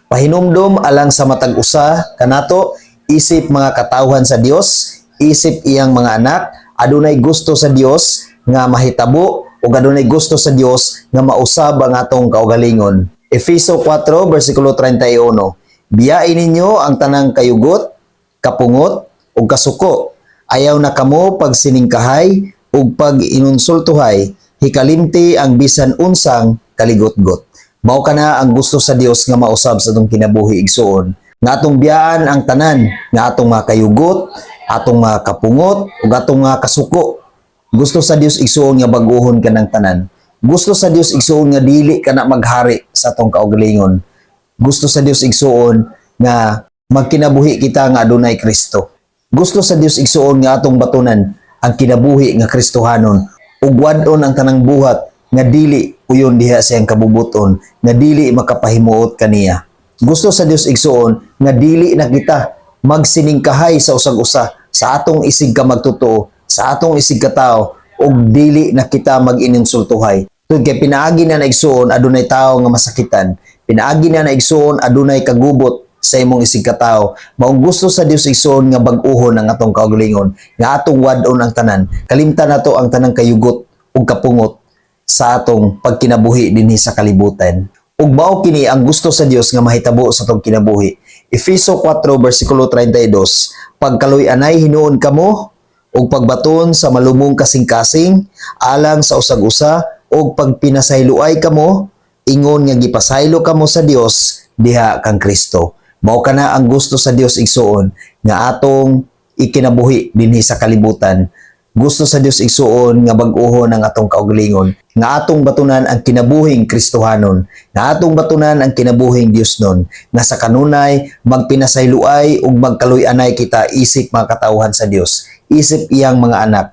Pahinumdom alang sa matag usa kanato isip mga katawhan sa Dios, isip iyang mga anak, adunay gusto sa Dios nga mahitabo ug adunay gusto sa Dios nga mausab ang atong kaugalingon. Efeso 4 versikulo 31. Biyain ninyo ang tanang kayugot, kapungot ug kasuko. Ayaw na kamo pagsiningkahay ug pag-inunsultuhay, hikalimti ang bisan unsang kaligotgot. Mao kana ang gusto sa Dios nga mausab sa atong kinabuhi, igsuon. Nga atong biyaan ang tanan nga atong mga kayugot, atong mga kapungot ug atong mga kasuko. Gusto sa Dios, igsuon, nga baguhon kanang tanan. Gusto sa Dios, igsuon, nga dili ka na maghari sa atong kaugalingon. Gusto sa Dios, igsuon, nga magkinabuhi kita nga adunay Kristo. Gusto sa Dios, igsuon, nga atong batunan ang kinabuhi nga Kristohanon ug wad-on ang tanang buhat nga dili uyon diha sa iyang kabubuton, nga dili makapahimuot kaniya. Gusto sa Dios, igsuon, nga dili na kita magsiningkahay sa usag-usa sa atong isig ka magtotoo, sa atong isig ka tao, ug dili na kita mag-ininsultuhay. Tungod kay pinaagi na na, igsuon, adunay tao nga masakitan. Pinaagi na na, igsuon, adunay kagubot sa imong isig ka tao. Maong gusto sa Dios, igsuon, nga bag-uhon ang atong kaugalingon, nga atong wad-on ang tanan. Kalimtan nato ang tanang kayugot ug kapungot sa atong pagkinabuhi dinhi sa kalibutan. Ug mao kini ang gusto sa Dios nga mahitabo sa atong kinabuhi. Efeso 4 versikulo 32: Pagkaluy-anay hinuon kamo ug pagbaton sa malumong kasing-kasing alang sa usag-usa ug pagpinasayloay kamo ingon nga gipasaylo kamo sa Dios diha kang Kristo. Mao kana ang gusto sa Dios, igsuon, nga atong ikinabuhi dinhi sa kalibutan. Gusto sa Dios, igsuon, nga bag-uhon ang atong kaugalingon, nga atong batunan ang kinabuhing Kristohanon, nga atong batunan ang kinabuhing Diosnon, nga sa kanunay magpinasayloay ug magkaluy-anay kita isip mga katawhan sa Dios, isip iyang mga anak,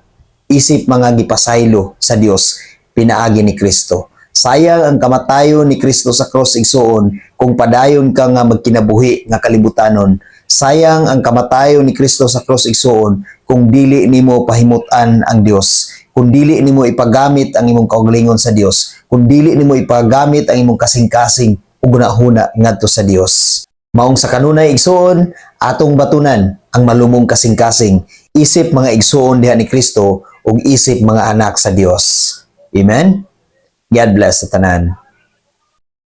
isip mga gipasaylo sa Dios pinaagi ni Kristo. Sayang ang kamatayon ni Kristo sa cross, igsuon, kung padayon ka nga magkinabuhi nga kalibutanon. Sayang ang kamatayon ni Kristo sa cross, igsuon, kung dili nimo pahimutan ang Dios. Kung dili nimo ipagamit ang imong kaugalingon sa Dios, kung dili nimo ipagamit ang imong kasing-kasing ug hunahuna ngadto sa Dios. Maong sa kanunay, igsuon, atong batunan ang malumong kasing-kasing isip mga igsuon diha ni Kristo ug isip mga anak sa Dios. Amen. God bless sa tanan.